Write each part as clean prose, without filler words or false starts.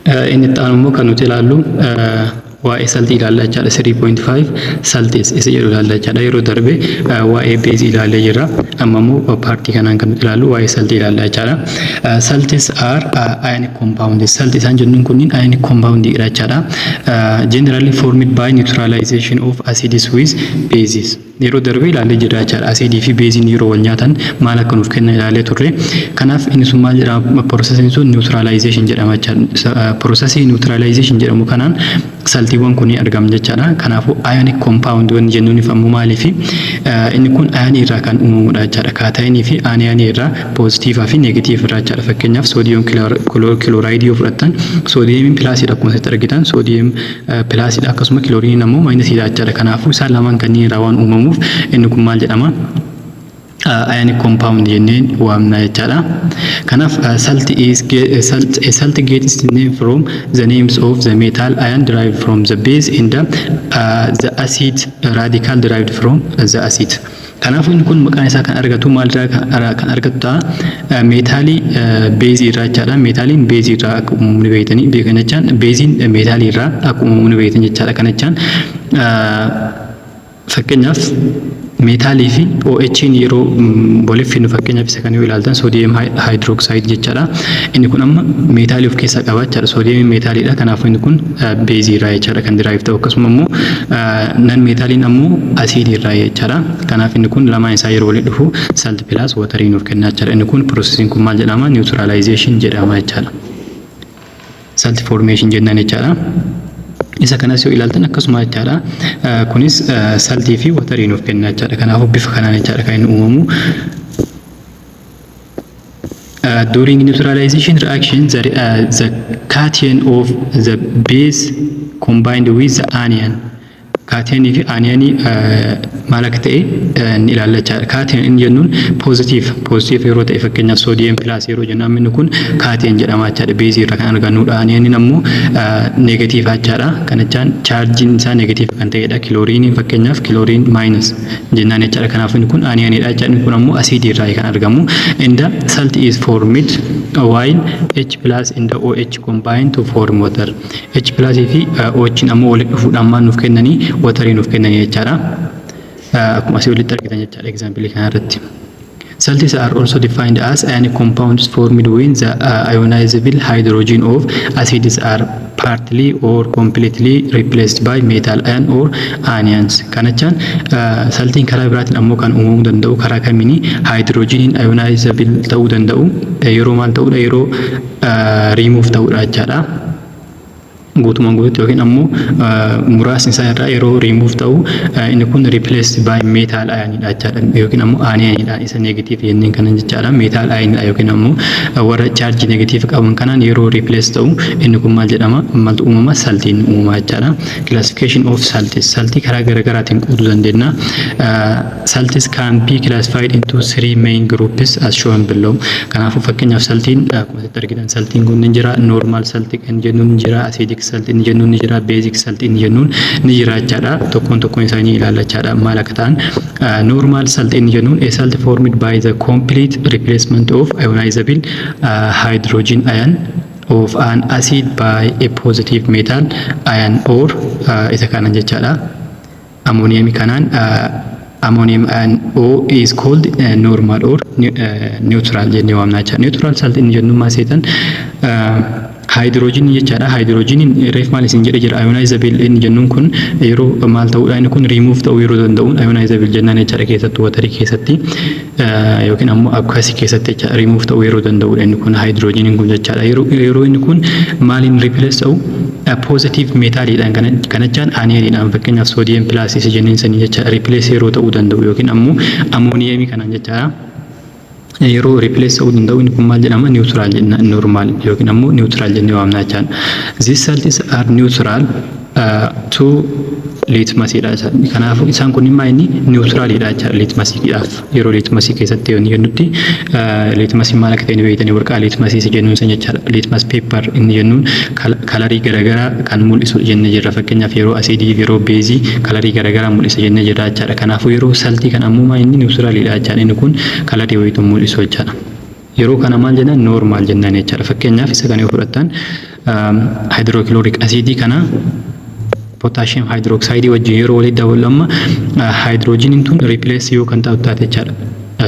Inni itti aanu immoo kan nuti ilaallu waa'ee saltii ilaalla jechaadha. 3.5 salts isa jedhu ilaalla jechaadha. Yeroo darbe waa'ee beezii ilaallee jirra. Amma immoo paartii kanaan kan nuti ilaallu waa'ee saltii ilaalla jechaadha. Salts are ionic compounds. Salt isaan jennuun kunniin ionic compound dha jechaadha. Generally formed by neutralization of acids with bases. Yeroo darbe ilaallee jirra jechaadha. Asiidii fi beeziin yeroo wal nyaatan maal akka nuuf kennan ilaallee turre. Kanaaf inni sun maal jedhama? Processiin sun neutralization jedhama jechaadha. Processii neutralization jedhamu kanaan saltiiwwan kun argamu jechaadha. Kanaafuu ionic compound wanni jennuun ammoo maaliifi inni kun ionii irraa kan uumamudha jechaadha. Cationii fi anionii irraa, poozitiivaa fi negative irraa jechaadha. Fakkeenyaaf, sodium chlorideii yoo fudhattan, soodiyeemiin plusiidha. Akkuma asitti argitan sodium plusiidha, akkasuma kilooriiniin ammoo minusiidha jechaadha. Kanaafuu isaan lamaan kanneen irraa waan uumamuuf inni kun maal jedhama? Ionic compound jenneen waamna jechaadha. Kanaaf salt is salt, a salt gets its name from the names of the metal ion derived from the base and the acid radical derived from the acid. Kanaafuu inni kun maqaan isaa kan argatu maalirraa kan argatu ta'a? Meetaalii beezii irraa jechaadha. Meetaaliin beezii irraa akka uumamu ni beektanii beekan jechaan, beeziin meetaalii irraa akka uumamu ni beektan jechaadha. Kana jechaan, fakkeenyaaf, meetaalii fi OH'n yeroo waliif fidnu, fakkeenyaaf isa kan yoo ilaaltan, sodium hydroxide jechaadha. Inni kun amma meetaalii of keessaa qaba jechaadha. Soodiyeemiin meetaaliidha. Kanaafuu inni kun beezii irraa jechaadha kan derive ta'u. Akkasuma immoo non meetaaliin ammoo asiidii irraa jechaadha. Kanaaf inni kun lamaan isaa yeroo walitti dhufu salt plus waterii nuuf kenna jechaadha. Inni kun processiin kun maal jedhama? Neutralization jedhama jechaadha. Salt formation jennaan jechaadha. Isa kanas yoo ilaaltan akkasuma jechaadha. Kunis saltii fi waterii nuuf kenna jechaadha. Kanaafuu bifa kanaan jechaadha kan inni uumamu. During neutralization reaction, the cation of the base combined with the anion. Cationii fi anionii maal akka ta'e ni ilaalla jechaadha. Cation inni jennuun positive yeroo ta'e, fakkeenyaaf sodium plus yeroo jennu, inni kun cation jedhama jechaadha. Beezii irraa kan argannudha. Anioniin ammoo negative jechaadha. Kana jechaan chaarjiin isaa negative kan ta'edha. Kilooriiniin, fakkeenyaaf, chlorine minus jennaan jechaadha. Kanaaf inni kun anioniidha jechaadha. Inni kun ammoo asiidii irraa kan argamu. And the salt is formed while H plus and the OH combine to form water. H plus fi OH ammoo walitti dhufuudhaan maal nuuf kennanii? Waterii nuuf kennanii jechaadha. Akkuma asii olitti argitan jechaadha example kana irratti. Salts are also defined as ionic compounds formed when the ionizable hydrogen of acids are partly or completely replaced by metal ion or anions. Kana jechaan saltiin karaa biraatiin ammoo kan uumamuu danda'u karaa kamiini? Hydrogeniin ionizable ta'uu danda'u yeroo maal ta'uudha? Yeroo remove ta'uudha jechaadha. Guutumaan guututti yookiin ammoo muraasni isaa irraa yeroo remove ta'u, inni kun replaced by metal ioniidha jechaadha, yookiin ammoo anioniidha, isa negative jenneen kanan jechaadha. Metal ioniidha yookiin ammoo warra chaarjii negative qaban kanaan yeroo replace ta'u, inni kun maal jedhama? Maaltu uumama? Saltiin uumama jechaadha. Classification of salts. Saltii karaa garaagaraatiin qooduu dandeenya. Salts can be classified into three main groups as shown below. Kanaafuu, fakkeenyaaf, saltiin akkuma asitti argitan saltiin kun ni jira. Normal saltii kan jennuun ni jira, acidic salt inni jennuun ni jira, basic salt inni jennuun ni jira jechaadha. Tokkoon tokkoon isaanii ilaalla jechaadha maal akka ta'an. Normal salt inni jennuun a salt formed by the complete replacement of ionizable hydrogen ion of an acid by a positive metal ion or isa kanan jechaadha. Ammonium kanaan ammonium ion O is called normal or neutral jennee waamna jechaadha. Neutral salt inni jennuun maal seetan? Haayidroojinii jechaadha. Haayidroojiniin reef maal isin jedhe jira? Ionizable inni jennuun kun yeroo maal ta'uudha? Inni kun remove ta'uu yeroo danda'uun ionizable jennaan jechaadha. Keessattuu waterii keessatti yookiin ammoo aqueous keessatti jechaadha, remove ta'uu yeroo danda'uudha inni kun, haayidroojiniin kun jechaadha. Yeroo inni kun maaliin replace ta'u? Positive meetaaliidhaan, kana jechaan anioniidhaan, fakkeenyaaf sodium plusii jenneen sanii jechaadha, replace yeroo ta'uu danda'u yookiin ammoo amooniyeemii kanaan jechaadha. Yeroo replace ta'uu danda'u, inni kun maal jedhama? Neutral jenna, normal yookiin ammoo neutral jennee waamna jechaadha. These salts are neutral to litmusiidha jechaadha. Kanaafuu isaan kun immoo inni neutraliidha jechaadha litmusiidhaaf. Yeroo litmusii keessatti yoo jennutti, litmusiin maal akka ta'e ni beektanii, warqaa litmusii isa jennuun san jechaadha. Litmus paper inni jennuun colorii garaagaraa kan mul'isu jennee jirra. Fakkeenyaaf, yeroo asiidii, yeroo beezii colorii garaagaraa mul'isa jennee jirra jechaadha. Kanaafuu yeroo saltii kan ammoo maa inni neutraliidha jechaadha. Inni kun colorii wayitu mul'isu jechaadha. Yeroo kana maal jennaan? Normal jennaan jechaadha. Fakkeenyaaf, isa kana yoo fudhattan, Hydrochloric acidii kana potassium hydroxide wajjin yeroo walitti daballu amma hydrogeniin tun replace yoo kan taatu taate jechaadha.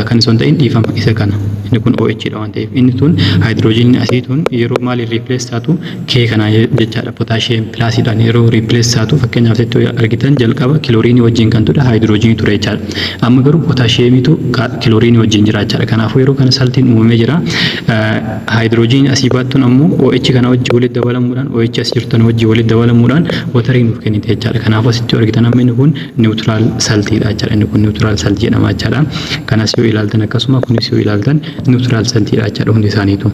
Kan osoo hin ta'in, dhiifama, isa kana. Inni kun OH dha waan ta'eef, inni tun hydrogeniin asii tun yeroo maaliin replace taatu? K kanaa jechaadha. Potassium plusiidhaan yeroo replace taatu, fakkeenyaaf asitti argitan, jalqaba kilooriinii wajjin kan ture hydrogenii ture jechaadha. Amma garuu potassiumitu kilooriinii wajjin jira jechaadha. Kanaafuu yeroo kana saltiin uumamee jira. Hydrogenii asii baattuun ammoo OH kana wajjin walitti dabalamuudhaan, OH as jirtan wajjin walitti dabalamuudhaan waterii nuuf kennite jechaadha. Kanaafuu asitti argitan amma inni kun neutral saltiidha jechaadha. Inni kun neutral salt jedhama jechaadha. Kanas yoo ilaaltan akkasuma, kunis yoo ilaaltan neutral saltiidha jechaadha hundi isaaniitu.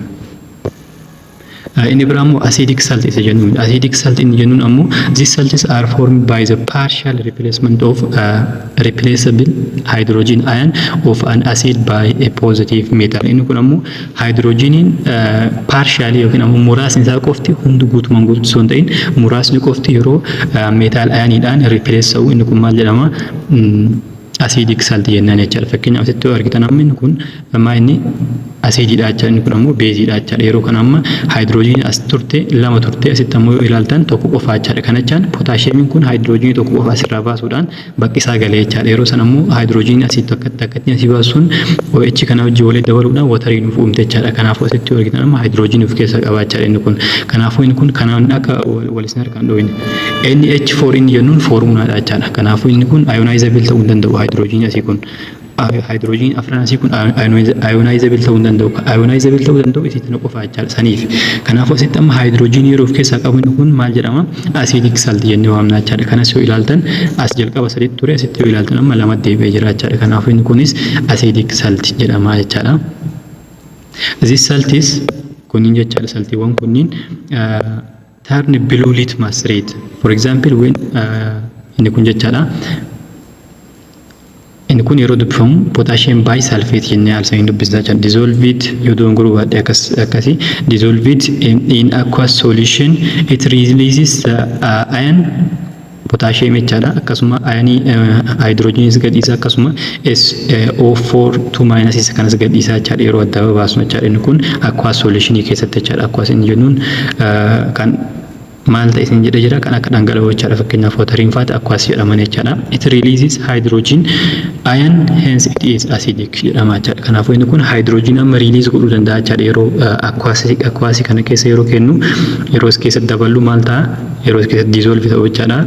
Inni biraa immoo acidic salt isa jennuun. Acidic salt inni jennuun ammoo these salts are formed by the partial replacement of replaceable hydrogen ion of an acid by a positive metal. Inni kun ammoo hydrogeniin partially yookiin ammoo muraasni isaa qofti, hundi guutumaan guututti osoo hin ta'in muraasni qofti yeroo metal ioniidhaan replace ta'u, inni kun maal jedhama? Acidic salt jennaan jechaadha. Fakkeenyaaf asitti yoo argitan amma inni kun maa inni asiidiidha jechaadha. Inni kun ammoo beeziidha jechaadha. Yeroo kana amma haayidroojiinii as turte lama turte, asitti ammoo yoo ilaaltan tokko qofa jechaadha. Kana jechaan pootaashiyeemiin kun haayidroojiinii tokko qofa asirraa baasuudhaan baqqisaa galee jechaadha. Yeroo sana ammoo haayidroojiinii asii tokko takkatti asii baasuun OH kana wajjin walitti dabaluudhaan waterii nuuf uumte jechaadha. Kanaafuu asitti yoo argitan amma haayidroojiinii of keessaa qaba jechaadha inni kun. Kanaafuu inni kun kanaan akka wal isin harkaan dhooyine. NH4 inni jennuun foormulaadha jechaadha. Kanaafuu inni kun ionizable ta'uu hin danda'u, haayidroojiinii asii kun. Haayidroojiin afran asii kun ionizable ta'uu hin danda'u. Ionizable ta'uu danda'u isii tana qofa jechaadha saniif. Kanaafuu asitti amma haayidroojiinii yeroo of keessaa qabu inni kun maal jedhama? Acidic salt jennee waamna jechaadha. Kanas yoo ilaaltan as jalqaba sadiitti ture, asitti yoo ilaaltan amma lamatti deebi'ee jira jechaadha. Kanaafuu inni kunis acidic salt jedhama jechaadha. This salt is kunniin jechaadha, saltiiwwan kunniin turn blue litmus red. For example, when inni kun jechaadha. Inni kun yeroo dubbifamu potassium bisulfate jennee haala saniin dubbisna jechaadha. Dissolved yoo dogongoruu baadhe akkas akkasii, dissolved in aqueous solution, it releases the ion potassium jechaadha. Akkasuma ionii hydrogenis gadhiisa, akkasuma SO4 2 minus isa kanas gadhiisa jechaadha yeroo adda baasnu jechaadha. Inni kun aqueous solution keessatti jechaadha. Aqueous inni jennuun kan maal ta'e isin jedhe jira, kan akka dhangala'oo jechaadha. Fakkeenyaaf wateriin faati aqueous jedhaman jechaadha. It releases hydrogen ion, hence it is acidic jedhama jechaadha. Kanaafuu inni kun hydrogen amma release godhuu danda'a jechaadha. Yeroo aqueous kana keessa yeroo kennu, yeroo as keessatti daballu maal ta'a? Yeroo as keessatti dissolve ta'u jechaadha.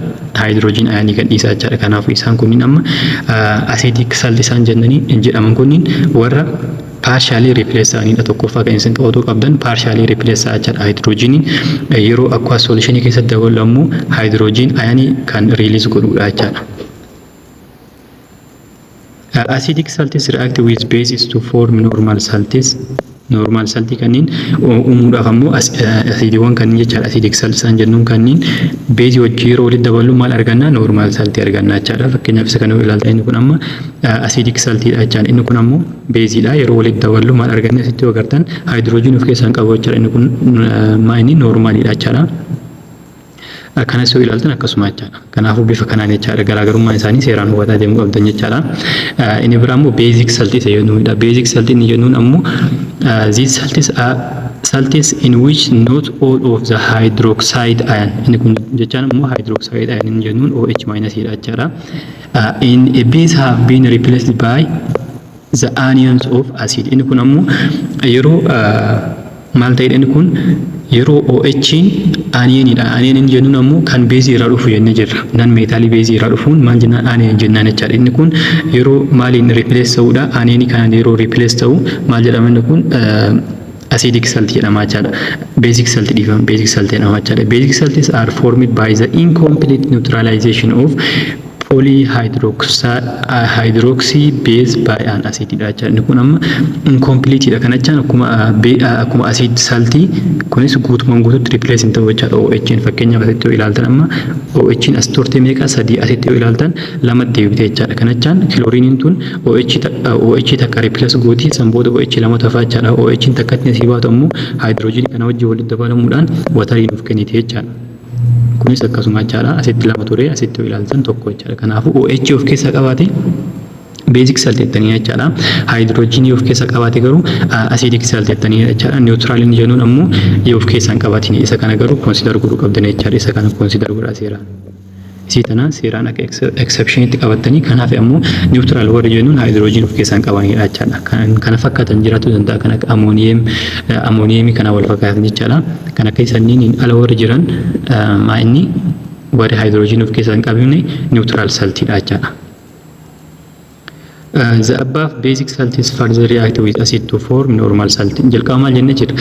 Hydrogen ionii gadhiisa jechaadha. Kanaafuu isaan kunniin amma acidic salt isaan jennanii jedhaman kunniin warra partially replace ta'anidha. Tokkoffaa kan isin qabatu qabdan partially replace ta'a jechaadha. Hydrogeniin yeroo aqueous solutionii keessatti dabalu ammoo hydrogen ionii kan release godhudha jechaadha. Acidic salts react with bases to form normal salts. Normal saltii kanneen uumuudhaaf ammoo asiidiiwwan kanneen jechaadha. Acidic salt isaan jennuun kanneen beezii wajjin yeroo walitti daballu maal arganna? Normal saltii arganna jechaadha. Fakkeenyaaf isa kana yoo ilaaltan inni kun amma acidic saltiidha jechaadha. Inni kun ammoo beeziidha. Yeroo walitti daballu maal arganna? Asitti yoo agartan hydrogen of keessaa hin qabu jechaadha. Inni kun maa inni normaliidha jechaadha. Kanas yoo ilaaltan akkasuma jechaadha. Kanaafuu bifa kanaan jechaadha, garaagarummaan isaanii seeraan hubataa deemuu qabdan jechaadha. Inni biraa immoo basic saltii isa jennuudha. Basic saltii inni jennuun ammoo these salts are salts in which not all of the hydroxide ion, inni kun jechaan immoo hydroxide ion inni jennuun OH minus dha jechaadha. In a base have been replaced by the anions of acid. Inni kun ammoo yeroo maal ta'edha? Inni kun yeroo OH'n anioniidha. Anion inni jennuun ammoo kan beezii irraa dhufu jennee jirra. Non metalii beezii irraa dhufuun maal jennaan? Anion jennaan jechaadha. Inni kun yeroo maaliin replace ta'uudha? Anionii kanaan yeroo replace ta'u maal jedhama? Inni kun acidic salt jedhama jechaadha. Basic salt, dhiifama, basic salt jedhama jechaadha. Basic salts are formed by the incomplete neutralization of polyhydroxy base by an acid dha jechaadha. Inni kun amma incomplete dha. Kana jechaan akkuma acid saltii kunis guutumaan guututti replace hin ta'u jechaadha. OH'n fakkeenyaaf asitti yoo ilaaltan amma OH'n as turte meeqa? Sadii. Asitti yoo ilaaltan lama deebite jechaadha. Kana jechaan kilooriiniin tun OH takka replace gooti, san booda OH lama tafa jechaadha. OH'n takkatti asii baatu ammoo hydrogen kana wajjin walitti dabalamuudhaan waterii nuuf kennite jechaadha. Kunis akkasuma jechaadha. Asitti lama ture, asitti yoo ilaaltan tokko jechaadha. Kanaafuu OH of keessaa qabaate Basic salt jettanii jechaadha. Haayidroojinii of keessaa qabaate garuu acidic salt jettanii jechaadha. Neutral inni jennuun ammoo yoo of keessaa hin qabaatin, isa kana garuu consider godhuu qabdan jechaadha. Isa kana consider godhaa seeraan. Isii tana seeraan akka exceptionitti qabattanii, kanaaf ammoo neutral warri jennuun haayidroojinii of keessaa hin qabanidha jechaadha. Kana fakkaatan jiraachuu danda'a, kan akka ammonium, ammoniumii kana wal fakkaatan jechaadha. Kan akka isaaniin ala warri jiran maa inni warri haayidroojinii of keessaa hin qabne neutral saltiidha jechaadha. The above basic salt is further react with acid to form normal salt. Jalqaba maal jennee jira?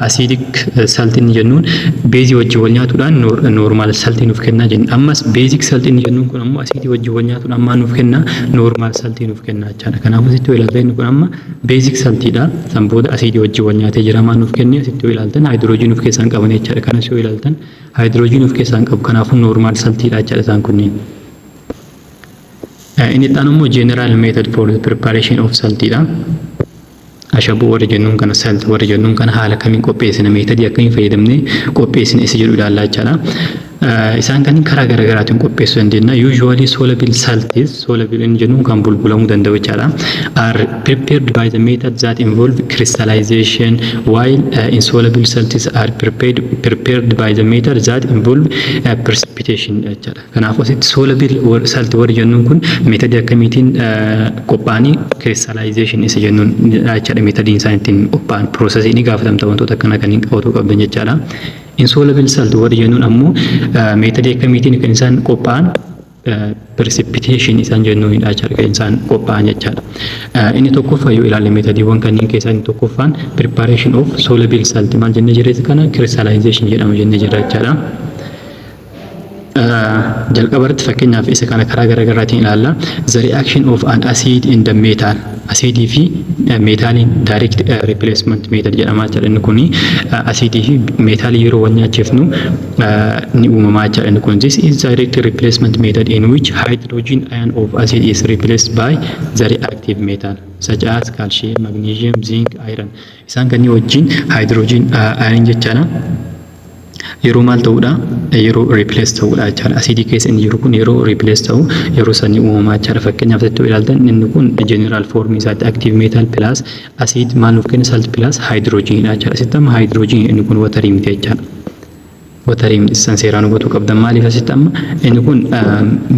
Acidic salt inni jennuun beezii wajjin wal nyaatuudhaan normal salt nuuf kennaa jenna. Ammas basic salt inni jennuun kun ammoo asiidii wajjin wal nyaatuudhaan maal nuuf kenna? Normal salt nuuf kenna jechaadha. Kanaafuu asitti yoo ilaaltan inni kun amma basic saltiidha. San booda asiidii wajjin wal nyaatee jira, maal nuuf kenne? Asitti yoo ilaaltan haayidroojin of keessaa hin qaban jechaadha. Kanas yoo ilaaltan haayidroojin of keessaa hin qabu. Kanaafuu normal saltiidha jechaadha isaan kunneen. Inni itti aanu immoo general method for the preparation of saltiidha. Ashaboo warra jennuun kana, salt warra jennuun kana haala kamiin qopheessina, methodii akkamiin fayyadamnee qopheessina isa jedhu ilaallaa jechaadha. Isaan kanneen karaa garaagaraatiin qopheessuu dandeenya. Usually soluble salts, soluble inni jennuun kan bulbulamuu danda'u jechaadha, are prepared by the method that involve crystallization, while insoluble salts are prepared by the method that involve precipitation jechaadha. Kanaafuu asitti soluble salt warri jennuun kun methodii akkamiitiin qophaa'anii? Crystallization isa jennuun jechaadha. Methodiin isaan ittiin qophaa'an processii ni gaafatamta, wantoota akkana kanneen qabatu qabdan jechaadha. Insoluble salt warri jennuun ammoo methodii akkamiitiin kan isaan qophaa'an? Precipitation isaan jennuunidha jechaadha kan isaan qophaa'an jechaadha. Inni tokkoffaa yoo ilaalle, methodiiwwan kanneen keessaa inni tokkoffaan preparation of soluble salt maal jennee jirra? Kana crystallization jedhama jennee jirra jechaadha. Jalqaba irratti fakkeenyaaf isa kana karaa garaagaraatiin ilaalla. The reaction of an acid in the metal. Asiidii fi meetaaliin direct replacement method jedhama jechaadha. Inni kuni asiidii fi meetaalii yeroo wal nyaachifnu ni uumamaa jechaadha. Inni kun, this is direct replacement method in which hydrogen ion of acid is replaced by the reactive metal such as calcium, magnesium, zinc, iron. Isaan kanneen wajjin hydrogen ion jechaadha. Yeroo maal ta'uudha? Yeroo replace ta'uudha jechaadha. Asiidii keessa inni jiru kun yeroo replace ta'u, yeroo sanii uumamaa jechaadha. Fakkeenyaaf asitti ilaaltan, inni kun general form isaatti active metal plus acid maal nuuf kenna? Salt plus hydrogen jechaadha. Asitti amma hydrogen, inni kun waterii miti jechaadha. Waterii miti, san seeraan hubatuu qabdan. Maaliif? Asitti amma inni kun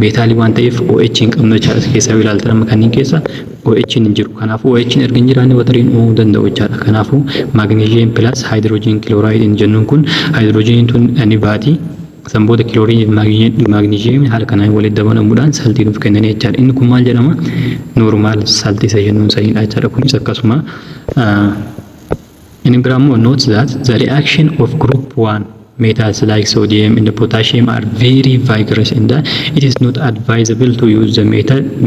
meetaalii waan ta'eef OH hin qabnu jechaadha. As keessaa yoo ilaaltan amma kanneen keessa OH hin jiru. Kanaafuu OH erga hin jiraanne wateriin uumamuu danda'u jechaadha. Kanaafuu magnesium plus hydrogen chloride inni jennuun kun hydrogeniin tun ni baati. San booda kilooriinii fi magnesium haala kanaan walitti dabalamuudhaan saltii nuuf kennanii jechaadha. Inni kun maal jedhama? Normal saltii isa jennuun sanidha jechaadha. Kunis akkasuma. Inni biraa immoo, note that the reaction of group 1 metals like sodium and potassium are very vigorous and it is not advisable to use the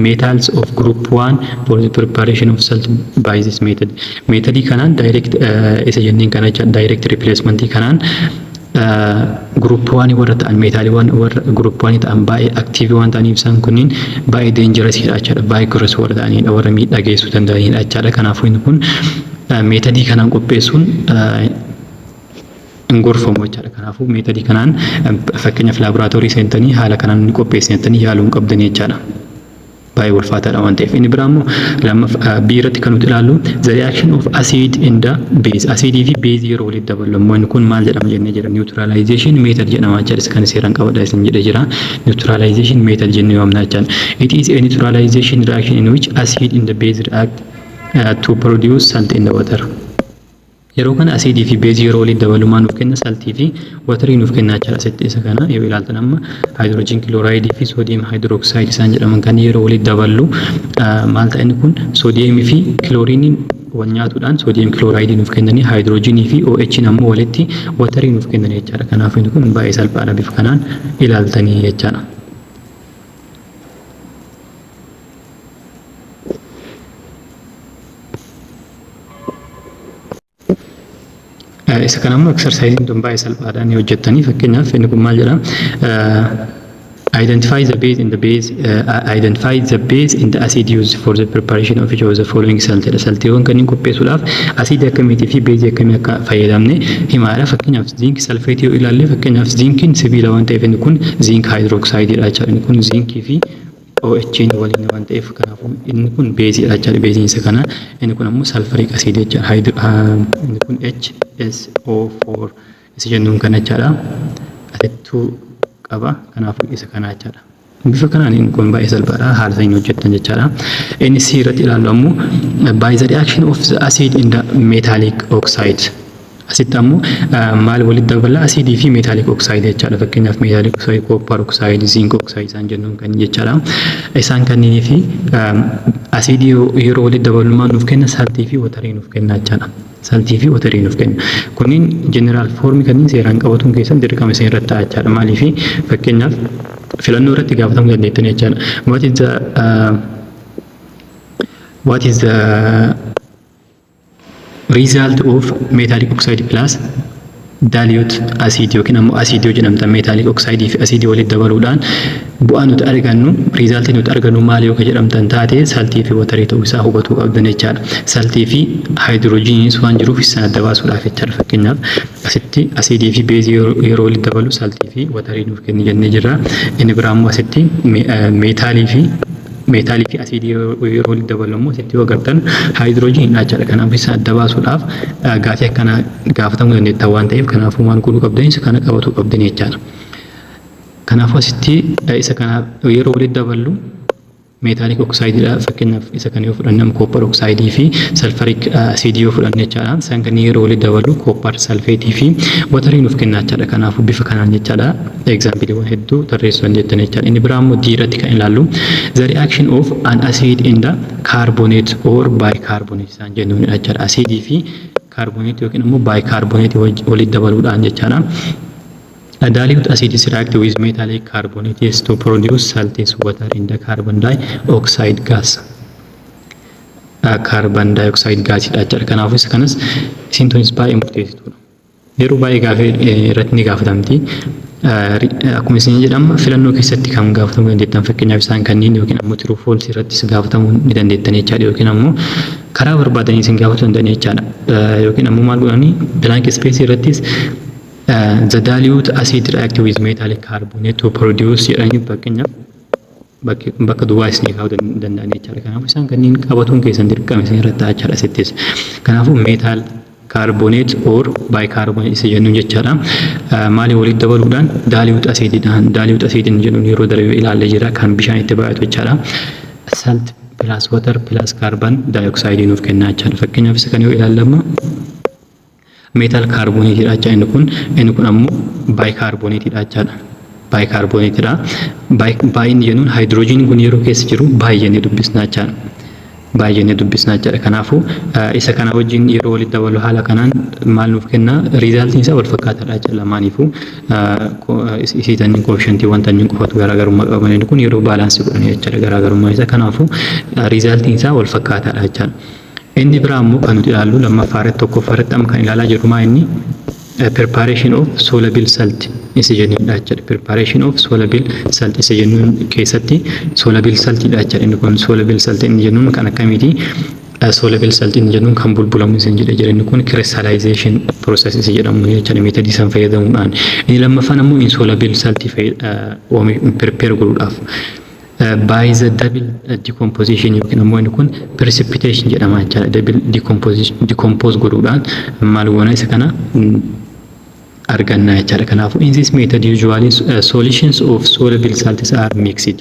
metals of group 1 for the preparation of salt by this method. Methodii kanaan, direct isa jenneen kana jecha, direct replacement kanaan group 1 warra ta'an, meetaaliiwwan warra group 1 ta'an baay'ee active waan ta'aniif isaan kunniin baay'ee dangerous dha jechaadha. Vigorous warra ta'anidha, warra miidhaa geessuu danda'anidha jechaadha. Kanaafuu inni kun methodii kanaan qopheessuun hin gorfamu jechaadha. Kanaafuu methodii kanaan fakkeenyaaf laaboraatoorii seentanii haala kanaan ni qopheessitanii yaaluu hin qabdanii jechaadha. Baay'ee ulfaataadha waan ta'eef. Inni biraa immoo lammaffaa irratti kan nuti ilaallu the reaction of acid in the base. Asiidii fi beezii yeroo walitti daballu immoo inni kun maal jedhama jennee jira? Neutralization method jedhama jechaadha. Kan seeraan qabadha isin jedhee jira. Neutralization method jennee waamna jechaadha. It is a neutralization reaction in which acid in the base react to produce salt in the water. Yeroo kana asiidii fi beezii yeroo walitti dabalu maal nuuf kenna? Saltii fi waterii nuuf kenna jechaadha. Asitti isa kana yoo ilaaltan amma hydrogen chlorideii fi sodium hydroxide isaan jedhaman kan yeroo walitti daballu maal ta'a inni kun? Soodiyeemii fi kilooriiniin wal nyaatuudhaan sodium chlorideii nuuf kennanii, haayidroojinii fi OH ammoo walitti waterii nuuf kennanii jechaadha. Kanaafuu inni kun baay'ee salphaadha bifa kanaan ilaaltanii jechaadha. Isa kana immoo exerciseiin tun baay'ee salphaadha, ni hojjettanii. Fakkeenyaaf inni kun maal jedha? Identify the base in the acid used for the preparation of each of the following salt jedha. Saltiiwwan kanneen qopheessuudhaaf asiidii akkamiitii fi beezii akkamii akka fayyadamne himaadha. Fakkeenyaaf zinc sulfate yoo ilaalle, fakkeenyaaf zinkiin sibiila waan ta'eef inni kun zinc hydroxide dha jechaadha. Inni kun zinkii fi OH waliin waan ta'eef, kanaafuu inni kun beeziidha jechaadha. Beeziin isa kana. Inni kun ammoo sulfuric acid jechaadha. Inni kun HSO4 isa jennuun kana jechaadha. Asittuu qaba, kanaafuu isa kana jechaadha. Bifa kanaan inni kun baay'ee salphaadha, haala saniin hojjettan jechaadha. Inni C irratti ilaallu ammoo by the reaction of the acid in the metallic oxide. Asitti ammoo maal walitti dabala? Asiidii fi metallic oxide jechaadha. Fakkeenyaaf metallic oxide, copper oxide, zinc oxide isaan jennuun kan jechaadha. Isaan kanneenii fi asiidii yeroo walitti dabalu maal nuuf kenna? Saltii fi waterii nuuf kenna jechaadha. Saltii fi waterii nuuf kenna. Kunniin general formii kanneen seeraan qabatuun keessan dirqama isin irratti ta'a jechaadha. Maaliif? Fakkeenyaaf filannoo irratti gaafatamuu dandeettan jechaadha. What is the result of metallic oxide plus dilute acid yookiin ammoo acid yoo jedhamtan, metallic oxide fi acid walitti dabaluudhaan bu'aa nuti argannu, resultii nuti argannu maali yoo jedhamtan taate, saltii fi waterii ta'uu isaa hubatuu qabdan jechaadha. Saltii fi haayidroojiniinis waan jiruuf isaan adda baasuudhaaf jechaadha. Fakkeenyaaf asitti asiidii fi beezii yeroo walitti dabalu saltii fi waterii nuuf kenni jennee jirra. Inni biraa immoo asitti metalii fi asiidii yeroo walitti dabalu immoo asitti yoo agartan haayidroojiniidha jechaadha. Kanaaf isa adda baasuudhaaf gaafii akkana gaafatamuu dandeettan waan ta'eef, kanaafuu maal godhuu qabdan? Isa kana qabatuu qabdan jechaadha. Kanaafuu asitti isa kana yeroo walitti daballu metallic oxideiidha. Fakkeenyaaf isa kana yoo fudhanne, copper oxideii fi sulfuric acidii yoo fudhanne jechaadha. Isaan kan yeroo walitti daballu copper sulfateii fi waterii nuuf kenna jechaadha. Kanaafuu bifa kanaan jechaadha. Exampleiiwwan hedduu tarreessuu dandeettan jechaadha. Inni biraa immoo D irratti kan ilaallu the reaction of an acid in the carbonate or bicarbonate isaan jennuun jechaadha. Asiidii fi carbonate yookiin immoo bicarbonate walitti dabaluudhaan jechaadha. Dilute acids react with metallic carbonates to produce salts, water in the carbon dioxide gas. Carbon dioxide gaasiidha jechaadha. Kanaafuu isa kanas isiin tunis baay'ee murteessituudha. Yeroo baay'ee gaafii irratti ni gaafatamti. Akkuma isin jedhama, filannoo keessatti kan gaafatamuu dandeettan, fakkeenyaaf isaan kanneen yookiin ammoo true false irrattis gaafatamuu ni dandeettan jechaadha, yookiin ammoo karaa barbaadanii isin gaafachuu danda'an jechaadha. Yookiin ammoo maal godhanii, blank space irrattis the dilute acid react with metallic carbonate to produce jedhanii, fakkeenyaaf bakka duwwaa isinii kaa'uu danda'an jechaadha. Kanaafuu isaan kanneen qabatuun keessan dirqama isin irratti ta'a jechaadha asittis. Kanaafuu metal carbonate or bicarbonate isa jennuun jechaadha. Maaliin walitti dabaluudhaan? Dilute acidiidhaan. Dilute acidiin jennuun yeroo darbe ilaallee jira, kan bishaan itti baay'atu jechaadha. Salt plus water plus carbon dioxide nuuf kenna jechaadha. Fakkeenyaaf isa kan yoo ilaallama, metal carbonateiidha jecha inni kun. Inni kun ammoo bicarbonateiidha jechaadha. Bicarbonateiidha. Baay'inni jennuun haayidroojiin kun yeroo keessa jiru baay'ee dubbisna jechaadha. Baay'ee dubbisna jechaadha. Kanaafuu isa kana wajjin yeroo walitti dabalu haala kanaan maal nuuf kenna? Resultiin isaa wal fakkaataadha jecha lamaaniifuu. Isii tanniin coefficientiiwwan tanniin qofatu garaagarummaa qaban, inni kun yeroo balanceii godhanii jechaadha garaagarummaa isaa. Kanaafuu resultiin isaa wal fakkaataadha jechaadha. Inni biraa immoo kan nuti ilaallu lammaffaa irratti, tokkoffaa irratti amma kan ilaalaa jirru maa inni preparation of soluble salt isa jennuudha jechuudha. Preparation of soluble salt isa jennuun keessatti soluble saltidha jechuudha. Inni kun soluble salt inni jennuun kan akkamiiti? Soluble salt inni jennuun kan bulbulamu isin jedhe jira. Inni kun crystallization process isa jedhamu jechuudha, methodii san fayyadamuudhaan. Inni lammaffaan ammoo insoluble salt prepare godhuudhaaf by the double decomposition yookiin ammoo inni kun precipitation jedhama jechuudha. Double decomposition, decompose godhuudhaan maal goona? Isa kana arganna jechaadha. Kanaafuu in this method usually solutions of soluble salts are mixed.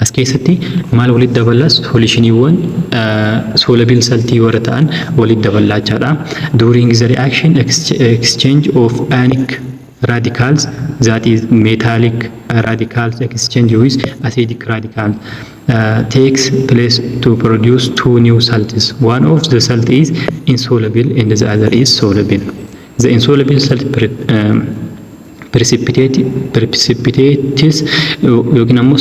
As keessatti maal walitti daballa? Solutioniiwwan soluble saltii warra ta'an walitti daballaa jechaadha. During the reaction, exchange of ionic radicals, that is metallic radicals exchange with acidic radicals, takes place to produce two new salts. One of the salt is insoluble and the other is soluble. The insoluble salt precipitates yookiin ammoo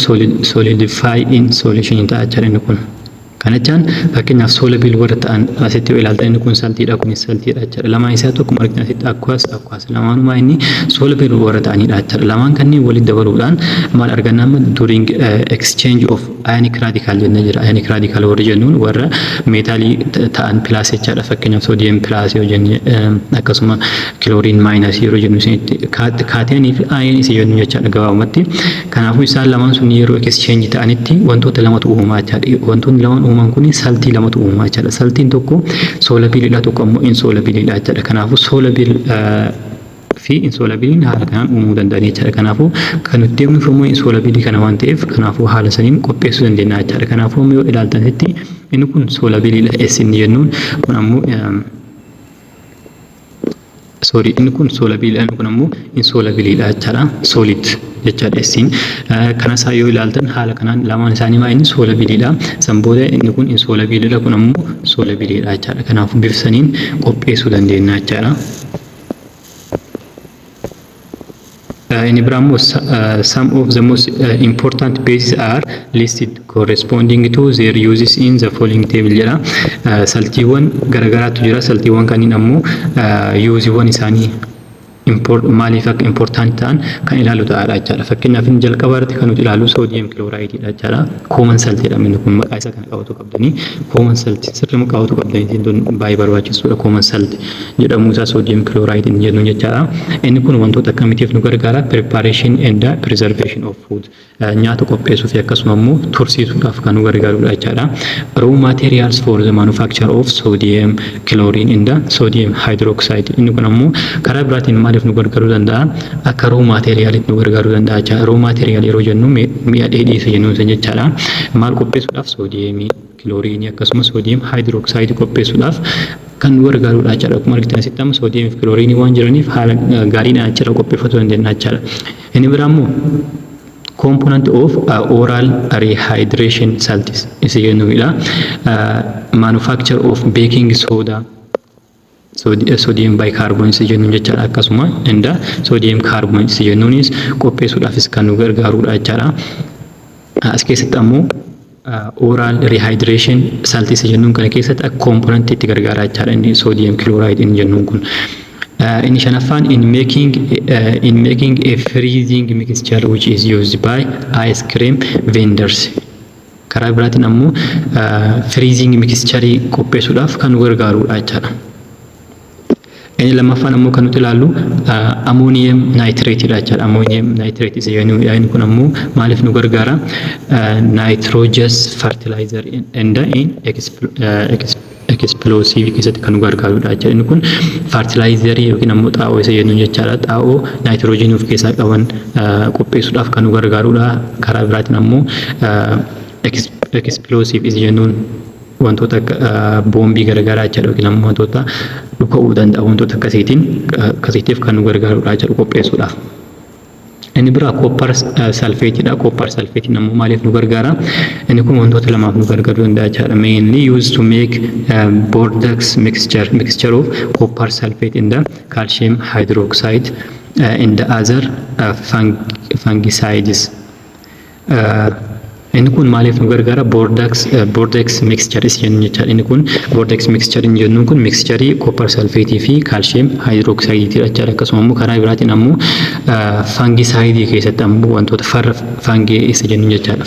solidify in solution ta'a jechaadha inni kun. Kana jechaan fakkeenyaaf soluble warra ta'an asitti yoo ilaaltan, inni kun saltiidha, kunis saltiidha jechaadha. Lamaan isaa tokko argitan asitti aqueous, aqueous lamaanumaa inni soluble warra ta'anidha jechaadha. Lamaan kanneen walitti dabaluudhaan maal arganna amma? During exchange of ionic radical jennee jira. Ionic radical warri jennuun warra meetaalii ta'an plus jechaadha. Fakkeenyaaf sodium plus yoo jenne, akkasuma chlorine minus yeroo jennu, isinitti cationii fi anion isa jennu jechaadha gabaabumatti. Kanaafuu isaan lamaan sun yeroo exchange ta'anitti wantoota lamatu uumamaa jechaadha. Wantoonni lamaan uumaman kun saltii lamatu uumamaa jechaadha. Saltiin tokko solubleiidha, tokko ammoo insolubleiidha jechaadha. Kanaafuu soluble fi insolubleiin haala kanaan uumuu danda'an jechaadha. Kanaafuu kan nuti deemnuuf immoo insoluble kana waan ta'eef, kanaafuu haala saniin qopheessuu dandeenya jechaadha. Kanaafuu yoo ilaaltanitti inni kun solubleiidha S inni jennuun kun ammoo, sorry, inni kun solubleiidha, inni kun ammoo insolubleiidha jechaadha. Solid jechaadha S'n. Kana isaa yoo ilaaltan haala kanaan lamaan isaanii maa inni solubleiidha. San booda inni kun insolubleiidha, kun ammoo solubleiidha jechaadha. Kanaafuu bifa saniin qopheessuu dandeenya jechaadha. Inni biraa immoo some of the most important bases are listed corresponding to their uses in the following table jedha. Saltiiwwan garagaraatu jira. Saltiiwwan kanneen ammoo useiiwwan isaanii maaliif akka important ta'an kan ilaalu ta'aadha jechaadha. Fakkeenyaaf inni jalqaba irratti kan nuti ilaallu sodium chlorideiidha jechaadha. Common salt jedhama inni kun, maqaa isaa kana qabatu qabdanii. Common salt sirrii qabatu qabdanii baay'ee barbaachisuudha. Common salt jedhamuu isaa sodium chloride inni jennu jechaadha. Inni kun wantoota akkamitiif nu gargaara? Preparation and preservation of food. Nyaata qopheessuu fi akkasuma immoo tursiisuudhaaf kan nu gargaarudha jechaadha. Raw materials for the manufacture of sodium, chlorine and sodium hydroxide. Inni kun ammoo karaa biraatiin maaliif nu gargaaruu danda'a? Akka raw materialitti nu gargaaruu danda'a jechaadha. Raw material yeroo jennu mi'a dheedhii isa jennu isa jechaadha. Maal qopheessuudhaaf? Soodiyeemii, kilooriinii akkasumas sodium hydroxide qopheessuudhaaf kan nu gargaarudha jechaadha. Akkuma argitan asitti amma soodiyeemii fi kilooriinii waan jiraniif haala gaariidhaan achirra qopheeffachuu dandeenya jechaadha. Inni biraa immoo component of oral rehydration salts isa jennudha. Manufacture of baking soda, sodium bicarbonate isa jennuun jechaadha. Akkasuma inda sodium carbonate isa jennuunis qopheessuudhaafis kan nu gargaarudha jechaadha. As keessatti ammoo oral rehydration salt isa jennuun kana keessatti akka component itti gargaara jechaadha inni sodium chloride inni jennuun kun. Inni shanaffaan in making a freezing mixture which is used by ice cream vendors. Karaa biraatiin ammoo freezing mixture qopheessuudhaaf kan nu gargaarudha jechaadha. Inni lammaffaan ammoo kan nuti ilaallu ammonium nitrateiidha jechaadha. Ammonium nitrate isa jennuudha. Inni kun ammoo maaliif nu gargaara? Nitrogenous fertilizer and in explosive keessatti kan nu gargaarudha jechaadha. Inni kun fertilizerii yookiin ammoo xaa'oo isa jennuun jechaadha. Xaa'oo naayitiroojiinii of keessaa qaban qopheessuudhaaf kan nu gargaarudha. Karaa biraatiin ammoo explosive isa jennuun wantoota akka boombii garaagaraa jechaadha, yookiin ammoo wantoota dhuka'uu danda'a, wantoota akkasiitiin akkasiitiif kan nu gargaarudha jechaadha qopheessuudhaaf. Inni biraa copper sulfateiidha. Copper sulfateiin ammoo maaliif nu gargaara? Inni kun wantoota lamaaf nu gargaaruu danda'a jechaadha. Mainly used to make Bordeaux mixture of copper sulfate and the calcium hydroxide and the other fungicides. Inni kun maaliif nu gargaara? Bordeaux mixture jennu jechaadha. Inni kun Bordeaux mixture inni jennuun kun mixtureii copper sulfateii fi calcium hydroxideii jechaadha. Akkasuma immoo karaa biraatiin ammoo fungicideii keessatti ammoo wantoota farra fungii isa jennu jechaadha.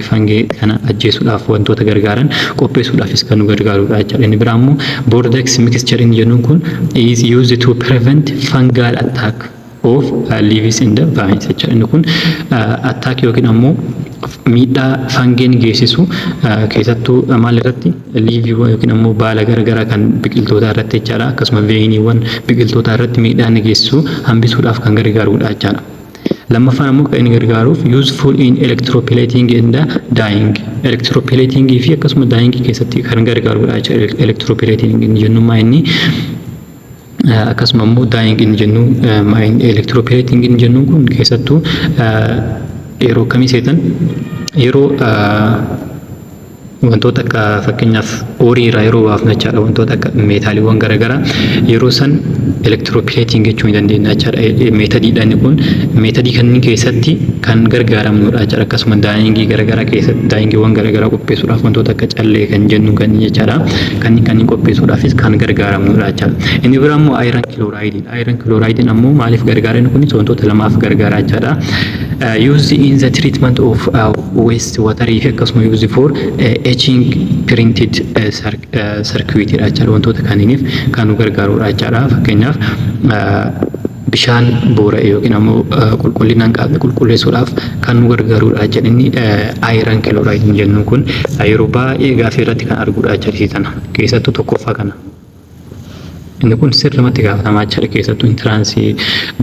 Fungii kana ajjeesuudhaaf wantoota gargaaran qopheessuudhaafis kan nu gargaarudha jechaadha. Inni biraa immoo Bordeaux mixture inni jennuun kun is used to prevent fungal attack of leaves in the vines jechaadha. Inni kun attack yookiin ammoo miidhaa fungiin geessisu, keessattuu maal irratti? Leafiiwwan yookiin ammoo baala garaagaraa kan biqiltootaa irratti jechaadha. Akkasuma vineiiwwan biqiltootaa irratti miidhaa inni geessisu hambisuudhaaf kan gargaarudha jechaadha. Lammaffaan ammoo kan inni gargaaruuf useful in electroplating and dyeing. Electroplating fi akkasuma dyeing keessatti kan gargaarudha jechaadha. Electroplating inni jennu maa inni? Akkasuma immoo dyeing inni jennu electroplating inni jennu kun keessattuu yeroo akkamii seetan? Yeroo wantoota akka fakkeenyaaf oreii irraa yeroo baafnu jechaadha, wantoota akka meetaaliiwwan garaagaraa yeroo san. Electroplating jechuu ni dandeenya jechaadha. Methodiidha inni kun, methodii kanneen keessatti kan gargaaramnudha jechaadha. Akkasuma dyeingii garaagaraa keessatti, dyeingiiwwan garaagaraa qopheessuudhaaf, wantoota akka callee kan jennu kan jechaadha. Kanneen qopheessuudhaafis kan gargaaramnudha jechaadha. Inni biraa immoo iron chlorideiidha. Iron chlorideiin ammoo maaliif gargaara? Inni kunis wantoota lamaaf gargaara jechaadha. Used in the treatment of waste water fi akkasuma used for etching printed circuit dha jechaadha. Wantoota kanniiniif kan nu gargaarudha jechaadha. Fakkeenyaaf, bishaan boora'e yookiin ammoo qulqullina hin qabne qulqulleessuudhaaf kan nu gargaarudha jechuudha. Inni iron chloride jennu kun yeroo baay'ee gaafii irratti kan arguudha jechuudha tana. Keessattuu tokkoffaa kana. Inni kun sirrumatti gaafatamaa jechuudha. Keessattuu entranceii,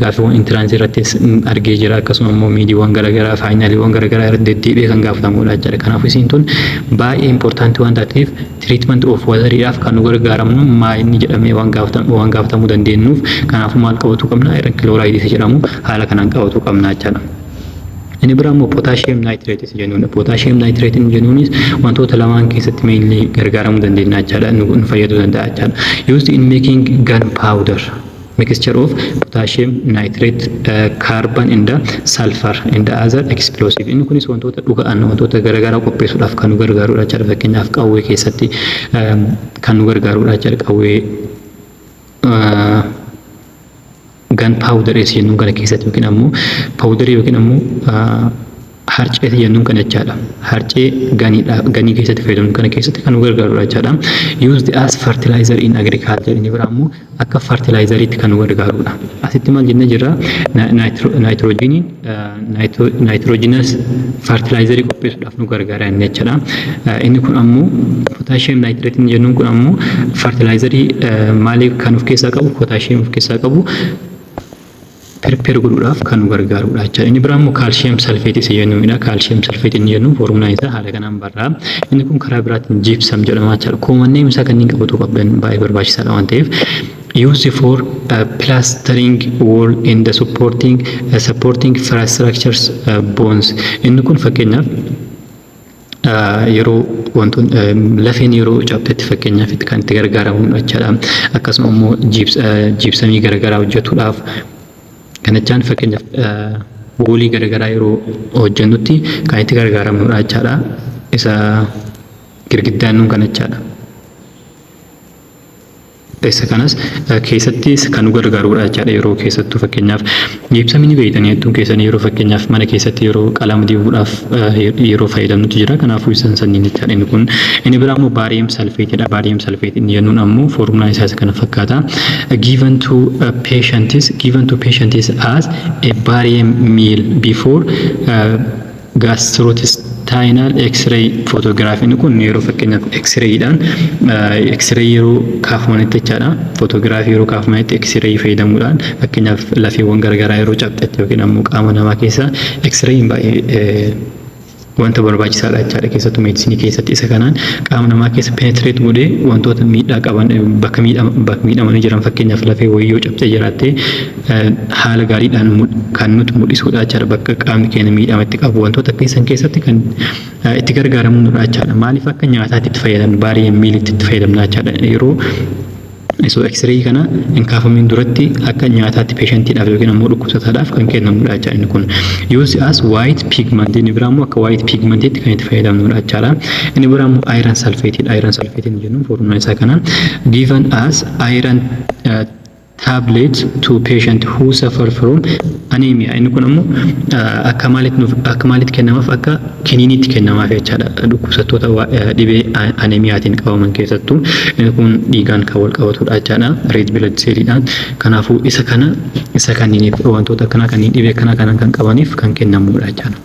gaafiiwwan entranceii irrattis argee jira. Akkasuma immoo midiiwwan garaagaraa, finaliiwwan garaagaraa irratti deddeebi'ee kan gaafatamudha jechuudha. Kanaafuu isiin tun baay'ee importantii waan taateef, treatment of wateriidhaaf kan nu gargaaramnu maa inni jedhamee waan gaafatamuu dandeenyuuf, kanaafuu maal qabatu qabna? Iron chlorideii jedhamu haala kanaan qabatu qabna jechuudha. Inni biraa immoo potassium nitrateis jennuudha. Potassium nitrateii jennuunis wantoota lamaan keessatti mainly gargaaramuu dandeenya jechaadha. Nu fayyaduu danda'a jechaadha. Used in making gun powder. Mixture of potassium nitrate, carbon and sulfur and other explosive. Inni kunis wantoota dhuga'an, wantoota garaagaraa qopheessuudhaaf kan nu gargaarudha jechaadha. Fakkeenyaaf, qawwee keessatti kan nu gargaarudha jechaadha. Qawwee gun powderii jennuun kana keessatti yookiin ammoo powderii yookiin ammoo harcee jennuun kana jechaadha. Harcee ganiidha, ganii keessatti fayyadamnu kana keessatti kan nu gargaarudha jechaadha. Used as fertilizer in agriculture. Inni biraa immoo akka fertilizeriitti kan nu gargaarudha. Asitti maal jennee jirra? Naayitiroojiiniin nitrogenous fertilizerii qopheessuudhaaf nu gargaara inni jechaadha. Inni kun ammoo potassium nitrateiin jennuun kun ammoo fertilizerii maaliif kan of keessaa qabu, potassium of keessaa qabu prepare godhuudhaaf kan nu gargaarudha jechaadha. Inni biraa immoo calcium sulfateii isa jennuudha. Calcium sulfateii inni jennu foormulaan isaa haala kanaan barraa. Inni kun karaa biraatiin gypsum jedhama jechaadha. Common name isaa kanneen qabatu qabdan baay'ee barbaachisaadha waan ta'eef. Used for plastering wall in the supporting infrastructures bones. Inni kun fakkeenyaaf yeroo wantoonni lafeen yeroo cabtetti fakkeenyaaf kan itti gargaaramudha jechaadha. Akkasuma immoo gypsumii garaagaraa hojjetuudhaaf kan jechaan, fakkeenyaaf wallii garaagaraa yeroo hojjennutti kan itti gargaaramnudha jechaadha. Isa girgiddaan nuun kan jechaadha. Isa kanas keessattis kan nu gargaarudha jechaadha. Yeroo keessattuu fakkeenyaaf gypsumii ni beektanii hedduun keessanii, yeroo fakkeenyaaf mana keessatti yeroo qalama dibuudhaaf yeroo fayyadamnutu jira. Kanaafuu isan sanniin jechaadha inni kun. Inni biraa immoo barium sulfateiidha. Barium sulfateii inni jennuun ammoo foormulaan isaa isa kana fakkaata. Given to patients as a barium meal before gastrointestinal x-ray photography. Kun yeroo fakkeenyaaf x-rayidhaan, x-ray yeroo kaafamanitti jechaadha. Photography yeroo kaafamanitti x-ray fayyadamuudhaan, fakkeenyaaf lafeewwan garaagaraa yeroo cabxetti yookiin ammoo qaama namaa keessa x-rayin baay'ee wanta barbaachisaadha jechaadha, keessattuu medicineii keessatti. Isa kanaan qaama namaa keessa penetrate godhee wantoota miidhaa qaban, bakka miidhamanii jiran, fakkeenyaaf lafee wayii yoo cabsee jiraatte, haala gaariidhaan kan nuti mul'isudha jechaadha. Bakka qaamni keenya miidhamatti qabu wantoota akka isaan keessatti kan itti gargaaramnudha jechaadha. Maaliif akka nyaataatti itti fayyadamnu, barium mealitti itti fayyadamna jechaadha. Yeroo osoo x-ray kana hin kaafamiin duratti akka nyaataatti patientiidhaaf yookiin ammoo dhukkubsataadhaaf kan kennamudha jechaadha inni kun. Use as white pigment. Inni biraa immoo akka white pigmentiitti kan itti fayyadamnudha jechaadha. Inni biraa immoo iron sulfateiidha. Iron sulfateiin jennuun foormulaan isaa kana. Given as iron tablet to patient who suffer from anemia. Inni kun ammoo akka maalitti kennamaaf? Akka kiniiniitti kennamaaf jechaadha. Dhukkubsattoota dhibee anemiaatiin qabaman keessattuu inni kun dhiigaan kan wal qabatudha jechaadha. Red blood celliidhaan. Kanaafuu isa kana, isa kanniiniif, wantoota akkanaa kanneen dhibee akkanaa kanan kan qabaniif kan kennamudha jechaadha.